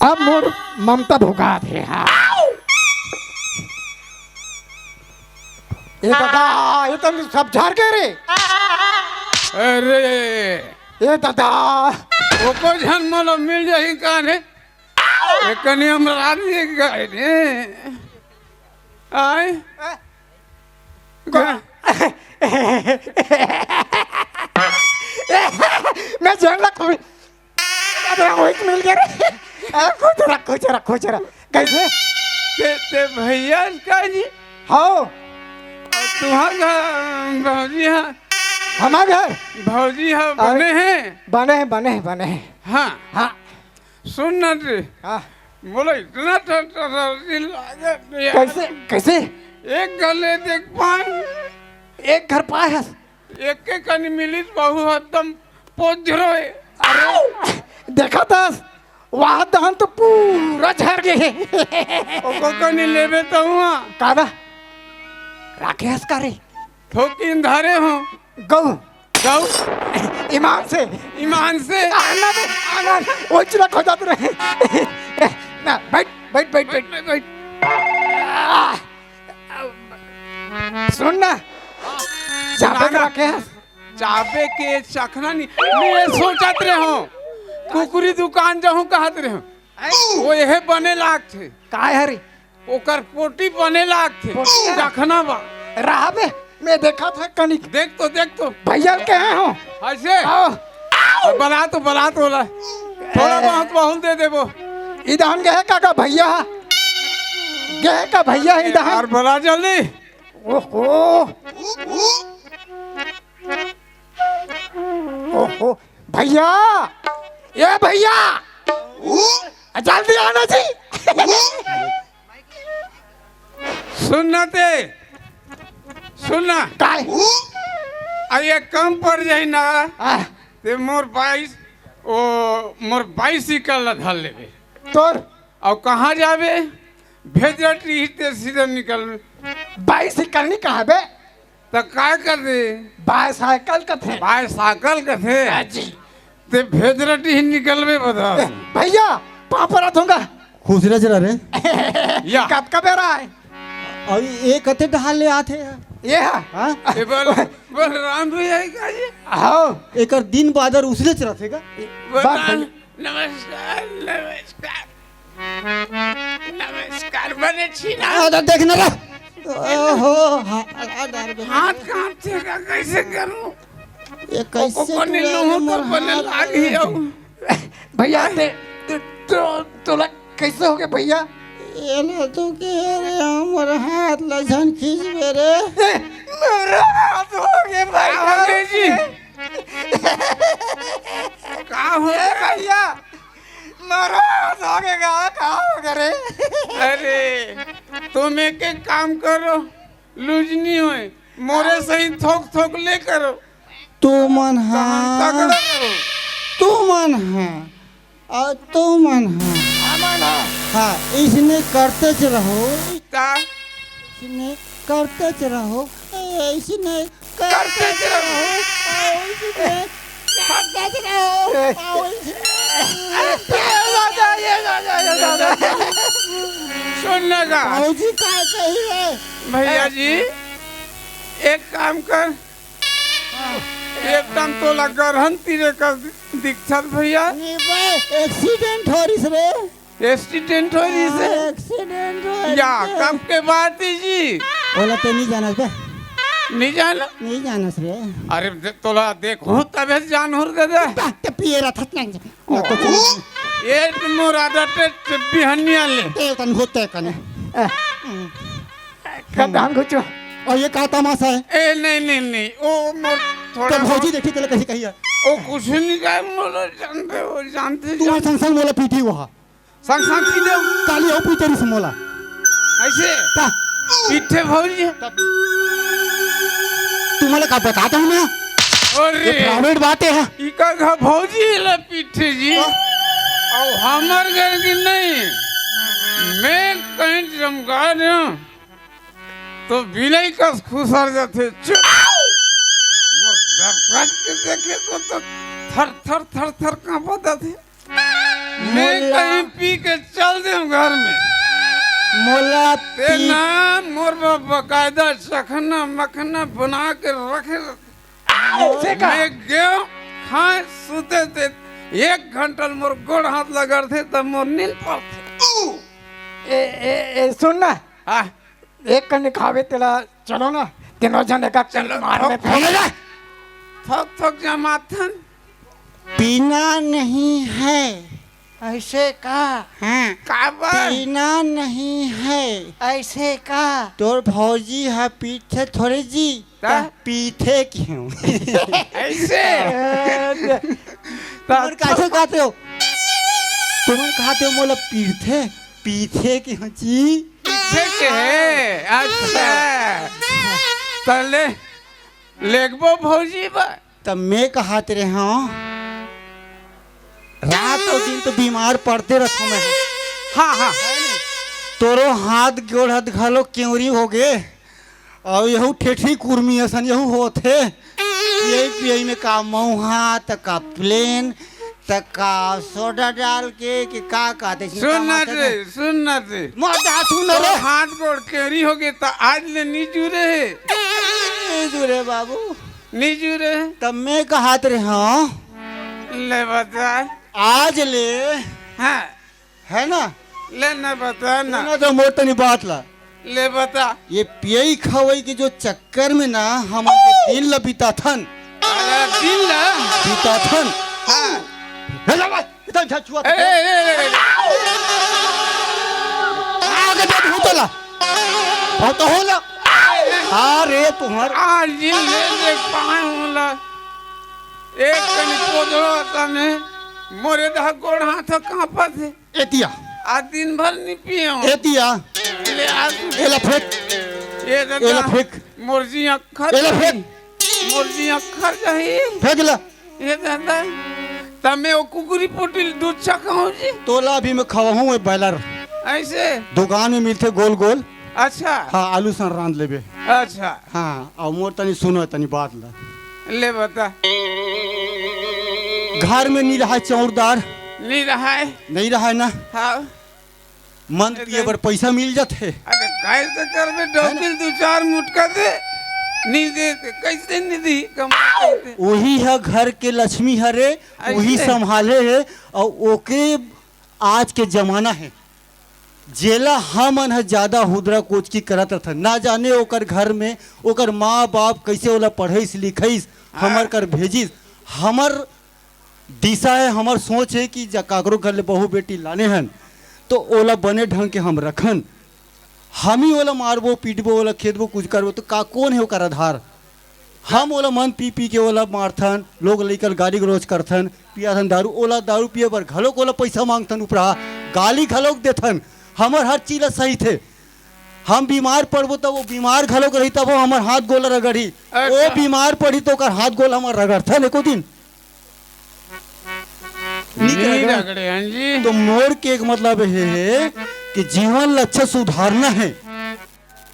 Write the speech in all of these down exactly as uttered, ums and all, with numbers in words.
अब मोर ममता भोगात हे। हाँ। ए दादा, ये तो सब झर गे रे। अरे, ए दादा, ओको झन मोला मिल जाही काने। ए कनी हमर आदमी एक गाय ने। आय। मैं जेन ला कोई, अबे वही मिल गया रे। आ, खुश रह, खुश रह, खुश रह। कैसे? ते, ते भैया का जी? हाँ। अउ तुहार घर भौजी हा? हमार घर? भौजी हा अरे, बने हे? बने हे, बने हे, बने हे। हाँ। हाँ। सुन ना रे। हाँ। मोला इतना ठंडा सर्दी लागत हे यार। कैसे, कैसे? एक घर ले देख पाए। एक घर पाए हस? एके कनी मिलिस बहू एकदम पोझरो हे। अरे, देखा तस, वहाँ धान तो पूरा झर गे हे। ओको कनी लेबे तो हुआ। कादा? राखे हस का रे? थोकिन धरे हो। गऊ। गऊ? ईमान से। ईमान से। आना बे, आना। वो चिला खो जाते रहे। ना, बैठ, बैठ, बैठ, बैठ, बैठ, बैठ। बैठ। आ, सुन ना, चाबे सुना ना। राखे हस? चाबे के चखना नहीं, मैं ये सोचत रहे हूँ, कुकुरी दुकान जाहूँ कहत रहे हूँ, वो यह बने लागथे। काय हरे? ओकर पोटी बने लागथे। पोटी? चखना बा। रहबे, मैं देखत हे कनिक। देख तो, देख तो। भैया के हैं हो? ऐसे? आओ। बला तो, बला तो ला। थोड़ा ए। बहुत, बहुत दे देबो। इधान गए का, का भैया? गए का भैया इधान? यार, बला जल्दी। ओहो। ओहो। भैया। ए भैया। जल्दी आना जी। सुन ना ते। सुन ना। काय? अरे, एक काम पर जाई ना। आ। ते मोर बाइस, ओ, मोर बाइसिकल ला धर लेबे। तोर? अउ कहाँ जाबे? भेजरटीही ते सीधा निकल। बाइसिकल नहीं कहा बे? त काय कर दे? बाइसाइकल कथे। बाइसाइकल कथे? हाँ जी। ते भेजरटीही निकलबे बता। ए, भैया, पाँव परत हूँ गा। खुश रह जरा रे। या। कतका बेरा हे? अउ ये कते डहार ले आथे? ये हा? हाँ? ये बल-, बलराम भैया हे का जी? हाँ। एकर दिन बादर उसने च रथे का? बलराम, बस। नमस्कार, नमस्कार। नमस्कार, बने छी ना? आ, तो देख ना रे। ओहो, हा-, आ, डर गया। हाथ कांपथे का, कैसे करूं? ये कैसे ओ, कोने टूरा लूं ने तो मोर बने हाथ लागी में? अउ। भैया, ते, ते, तो, तोला कैसे हो गया भैया? ये ना तो के रे, हमर हाथ ला झन खींचबे रे। ए, मेरा हाथ हो गया भाई। का हो गया जी? का हो ए गया? भैया, मेरा हाथ हो गया, का हो गया रे? अरे, तुम एक एक काम करो, लूजनी होए, मोरे सही थोक थोक ले करो। तुमन हा, तगड़ा करो। तुमन हा, अउ तुमन हा। हमन हा। हाँ, इसने करते च रहो। का? इसने करते च रहो। ए, इसने करते च रहो। ए, इसने करते च रहो। ए। ए, इसने ये दादा, ये दादा, ये दादा। सुन ना का? बाबूजी का कही रे? भैया जी, एक काम कर, एकदम तोला गरहन तीरे कर दिखत भैया। नहीं बे, एक्सीडेंट हो रिस रे। एक्सीडेंट हो रिस हे? हाँ, एक्सीडेंट हो या, रिस हे। कब के बात हे जी? ओला ते नहीं जानस बे। नहीं जाना? नहीं जानस रे। अरे दे-, तोला देखो तबे जानहूँ रे दे। बा, ते पिए रहा था नहीं। ना तो तू ये तो मोर आदत हे, ते बिहनिया ले। ते तन होते कने। ए। हम्म। का धान घुचो। अउ ये का तमाशा हे? ए, नहीं, नहीं, नहीं, ओ मोर थोड़ा तो भौजी बहुत देखी तेला कैसे कही हे? ओ कुछ नहीं कहे, मोला जानथे, वो जानथे, तू जानथे। संग संग मोला पीटी वो हा। संग संग पीटे? काली हो पीटे रिस मोला। ऐसे? का? पीटे भौजी। तब तुम्हारा का बताता हूँ मैं? अरे। ये प्राइवेट बात हे। इका घर भौजी ला पीटे जी। हाँ। अउ हमर घर की नहीं। मैं कहीं चमका दे। तो बिलई कस खुसर जाथे। चुप। मोर दरपट के देखे तो, तो थर, थर, थर, थर कांपत जाथे। मैं मोला कहीं पी के चल देहूं घर में। मोला ते पी- ना मोर बर बकायदा चखना मखना बना के रखे। ऐसे का? मैं गेहूं खाए सुते ते एक घंटा ले मोर गोड़ हाथ लगड़थे तब मोर नींद पड़थे। ए, ए, ए, सुन ना। हाँ। एक कनिक हावे तेला चलो ना, तीनों झन एका चलो, मार में थोक, फेंक दे। थोक, थोक जमाथन। पीना नहीं है। ऐसे का? हाँ। काबर? पीना नहीं है। ऐसे का? तोर भौजी ह पीथे थोड़े जी, का? त पीथे किहूं। ऐसे? ए, तुमन कैसे कहते हो? तुमन कहते हो मोला पीथे, पीथे किहूं जी। पीथे के है? अच्छा। त ले, लेगबो भौजी बा। त मैं कहत रेहेंव, रात अउ दिन तो बीमार पड़ते रथों मैं। हाँ, हाँ। तोरो हाथ गोड़ हाथ घलो केवरी होगे, अउ यहू ठेठरी कुरमी असन यहू होथे। यही पियई में का मऊहा, त का प्लेन, त का सोडा डाल के, कि का कहते हैं, सुन ना रे, सुन ना रे। मोर बात सुन रे। हाथ गोड़ केवरी होगे, त आज ले नी जुरे हे। नी जुरे बाबू। नी जुरे। तब मैं कहत रेहेंव। ले बता। आज ले। हाँ। है ना? ले ना बता ना। सुना तो मोर तनी बात ला। ले बता। ये पियई खवई के जो चक्कर में ना हमन के दिन ला बिताथन। अरे दिन ला? बिताथन। हाँ। हे ला बा, इतना झछुआ ए, ए, ए, ए, ए। आगे दे भूतला। बहुत तो होला। अरे तुम्हार। आ, जी, ले, ले, पाए होला। एक कनी पोजो तने, मोरे दहा गोड़ हाथ कांपत हे। एतिया। आ दिन भर नी पियो। एतिया। ले आ तू। एला फेंक। ये दादा, एला फेंक। मोर जी अखर एला फेंक। मोर जी अखर जाही। फेंक ला। ये दादा, तमे ओ कुकुरी पोटी ल दूध चा कहूं जी? तोला अभी मैं खवाहूं, ए बॉयलर। ऐसे? दुकान में मिलथे गोल गोल। अच्छा। हाँ, आलू सन रांध लेबे। अच्छा। हाँ, अउ मोर तनी सुनो तनी बात ला। ले बता। घर में नी रहाय चौरदार। नी रहाय। नहीं रहाय ना? हाँ। मंद पिए बर पैसा मिल जाथे। अरे, काहे से करबे, डौकी ल दू चार मुटका दे, नी दे, ते कैसे नी दी, कमा कैसे? वही ह घर के लक्ष्मी हरे, ऐसे? वही संभाले हे, अउ ओके आज के जमाना हे, जेला हमन ह ज्यादा हुदरा कोचकी करत रथन। ना जाने ओकर घर में, ओकर माँ बाप कैसे ओला पढ़ाईस लिखाईस, हाँ। हमर कर भेजिस, हमर दिशा हे, हमर सोच हे कि जा काकरो घर ले बहू बेटी लाने हन, तो ओला बने ढंग के हम रखन। हम ही ओला मारबो, पीटबो, ओला खेदबो, कुछ करबो, तो का, कौन हे ओकर आधार? हम ओला मंद पी पी के ओला मारथन, लोग लइका ल गाली गलौज करथन, पियाथन दारू, ओला दारू पिए बर घलोक ओला पैसा मांगथन, उपरा गाली घलोक देथन। हमर हर चीज ला सही थे। हम बीमार पड़बो, तब वो बीमार घलोक रही, तब वो हमर हाथ गोला रगड़ही। अच्छा। वो बीमार पड़ही, तो ओकर हाथ गोला हमर रगड़थन एको दिन। नी नी रगड़े। रगड़े हन जी। तो मोर के एक मतलब हे, हे कि जीवन ला अच्छा सुधारना हे,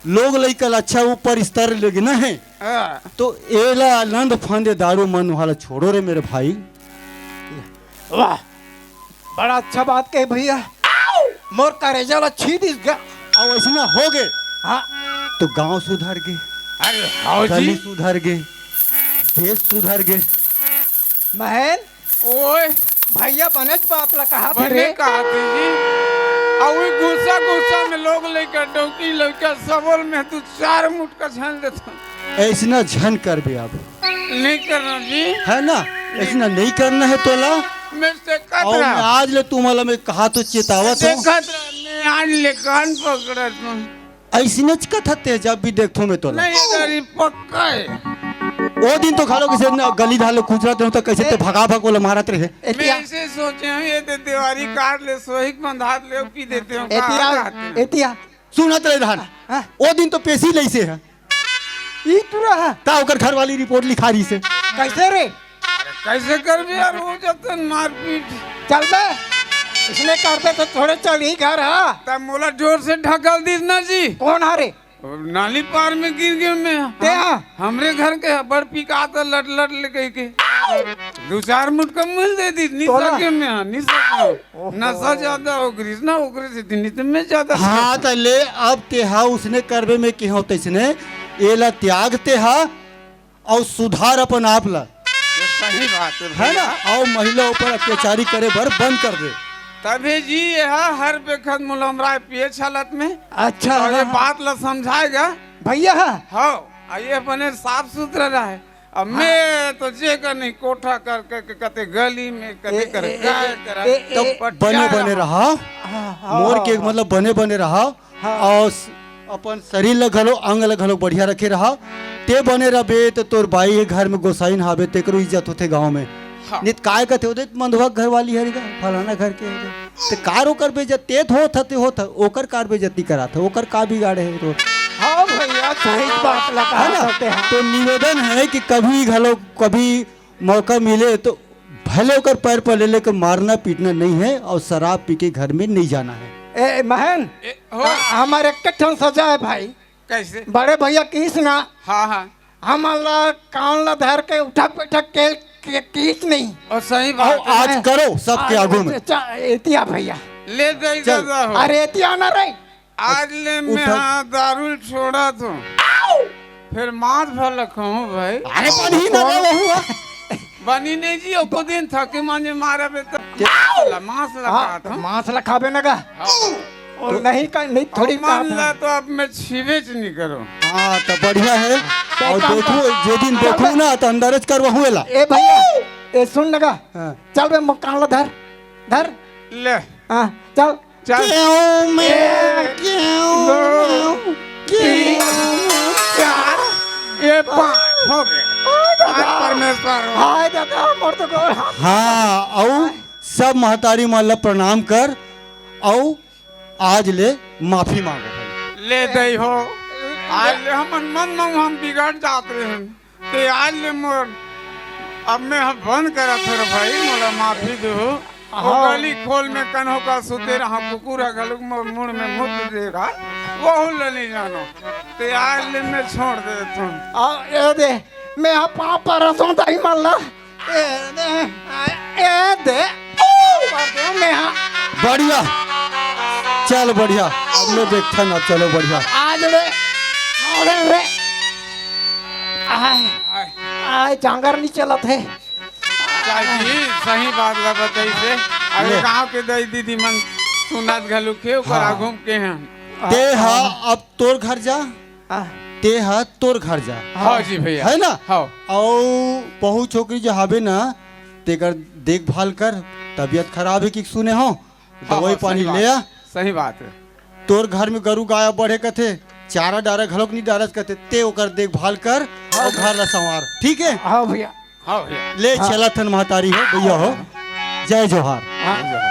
लोग लइका ला अच्छा ऊपर स्तर लेगना हे, हाँ। तो एला आनंद फांदे दारू मन वाला छोड़ो रे मेरे भाई। वाह, बड़ा अच्छा बात कहे भैया, मोर करेजा ला छीदिस गा। अउ अइसना होगे, हाँ। तो गांव सुधर गे, अरे हाँ गली जी। सुधर गे, देश सुधर गे। महन, ओए। भैया बनेच बात ला कहा थे बने रे। कहा थे जी। अउ ई गुस्सा गुस्सा में लोग लइका डौकी लइका सबोल में तू चार मुटका छान देथन। अइसना झन करबे अब। नहीं करना जी। है ना? अइसना नहीं करना हे तोला। मैं से कत अउ रहा। मैं आज ले तुम्हारा मैं कहा तो चेतावत हूँ। देखत रहा, मैं आज ले कान पकड़त हूँ। अइसनेच कथा ते जब भी देखथों मैं तोला। नहीं, इधर ही पक्का है। ओ दिन तो घलो कइसे न गली धार ले खुजरत रहे तो कइसे ते भगा भग ओला मारत रहे। मैं एतिया। ऐसे सोचे हूँ, ये तो तिवारी काट ले, सोहिक बंधात ले, पी देते हो, एतिया, कहाँ जाते हैं? एतिया। सुनत रहे रहन। हाँ। ओ दिन तो पेशी लइसे है। ई टुरा है। ता ओकर घर वाली रिपोर्ट लिखा रही से। कैसे रे? अरे कैसे करबे यार, हो जातन मारपीट। चल बे, इसने करते तो थोड़े चल ही घर हा। तब मोला जोर से ढकल दीस ना जी। कौन हा रे? नाली पार में गिर गए मैं। ते हा? हमरे घर के बड़ पिकात लट लट ले कह के। दू चार मुटका मिल दे दी, निशा तोला? के में, हाँ, निशा के। ओहो। नशा ज्यादा हो गई ना, ओकरे से दिन में ज्यादा। हाँ, त ले, अब तेहा उसने करबे में किहो तइसने, एला त्याग तेहा, अउ सुधार अपन आप ला। ये सही बात है है ना? भैया। अउ महिला ऊपर अत्याचारी करे बर बंद कर दे। तभे जी ये हा हर बेखत मुलमराय पिए छलत में। अच्छा, और ये हाँ। बात ला समझाएगा। भैया। हाँ, आ ये बने साफ सुथरा रहे। अब हाँ। मैं तो जे का नहीं कोठा कर, कर, कर, कते गली में, कते ए, कर, ए, कर, ए, कर, ए, ए, तो ए, पटिया बने, बने रहा। रहा। हाँ, हाँ, मोर हाँ, के हाँ। मतलब बने, बने रहा। हाँ। अउ स-, अपन शरीर ल घलो, अंग ल घलो बढ़िया रखे रहा। ते बने रहिबे त तोर बाई हे घर में गोसाइन हाबे, तेकरो इज्जत होथे गाँव में। हाँ। नित काय कथे, "ओदे मंदवा घर वाली हरे गा, फलाना घर के हरे।" ते कार ओकर बेइज्जत, ते त होत ह, ते होत ह, ओकर कार बेइज्जती करात ह, ओकर का बिगाड़े हे तो? हाँ भैया, सही बात लगा है ना? सकते हैं। तो निवेदन है कि कभी घलो, कभी मौका मिले तो भले ओकर पैर पर ले लेके मारना पीटना नहीं है और शराब पी के घर में नहीं जाना है। ए, महन, ए, हो। आ, हमारे एक ठन सजा है भाई। कैसे? बड़े भैया किस ना, हाँ, हाँ। हमन ला कान ला धर के उठक बैठक के, के किस नहीं। और सही और बात है। आज करो सबके आ, आगू में। चा-, एतिया भैया। ले दे चल। दादा हो। अरे एतिया ना रे। आज ले मैं उठक। हाँ दारू छोड़ा तो फिर मांस भर लखहूँ भाई। अरे बनी ना रे वहू। बनी नहीं जी, एको दिन थके मांजे मारे बे तो के? मांस ला, मांस ला हाँ, खात हूँ। मांस ला खाबे ना का? हाँ। और तो नहीं का, नहीं थोड़ी और मान खात ला हूँ। तो अब मैं छीबे च नहीं करूँ। हाँ, तो बढ़िया है। तो और काम देखो, कर। जे दिन देखो ना, तो अंदर च करवहूँ एला। ए भैया, ए सुन ना का? हाँ। चल बे, मुक्का ला धर, धर। ले। हाँ, चल। चल। क्यों मैं, ए, क्यों दो, मैं, क्यों तीन, मैं? चार, ये पाँच हो गए। हाय दादा। हाय परमेश्वर। हाय दादा, मोर तो गोड़ हाथ। हाँ, अउ सब महतारी मन ला प्रणाम कर, अउ आज ले माफी मांगो भाई। ले दई हो। आज ले हमन मन मांगो, हम बिगड़ जात रहे हैं। ते आज ले मोर, अब मैं ह बंद करत हंव रे भाई, मोला माफी देहू। ओ हाँ। गली खोल में कन्हो का सुते रहा, कुकुर ह घलुक मोर मुड़ में मुत देगा, वहू ल नहीं जानो। ते आज ले मैं छोड़ देत हंव। आ, ए दे, मैं ह पाँव परसों दाई मन ला। ए दे, आ, ए दे, परसों मैं ह। बढ़िया, चल बढ़िया, अब ले देखथन अब, चलो बढ़िया। आज ले, अरे रे। आय, आय। आय, जांगर नहीं चलत हे। चाची, सही बात ला बताइसे। अरे ले। गांव के दाई दीदी मन सुनत घलुक हे, ओकर हाँ। आगू म के हैं। ते हा अब तोर घर जा, हाँ। ते हा तोर घर जा। हाँ जी भैया। है ना? हाँ। अउ बहू छोकरी जो हाबे ना, तेकर देखभाल कर, तबीयत खराब हे कि सुने हंव, हाँ, दवाई हाँ, पानी सही बात, ले आ। सही बात है। तोर घर में गरू गाय बढ़े कथे, चारा डारा घलोक नहीं डारस कथे, ते ओकर देखभाल कर अउ घर ला संवार, ठीक है? हाँ भैया। हाँ भैया। ले हाँ। चलत हन महतारी हो, भैया हो, जय जोहार। हाँ।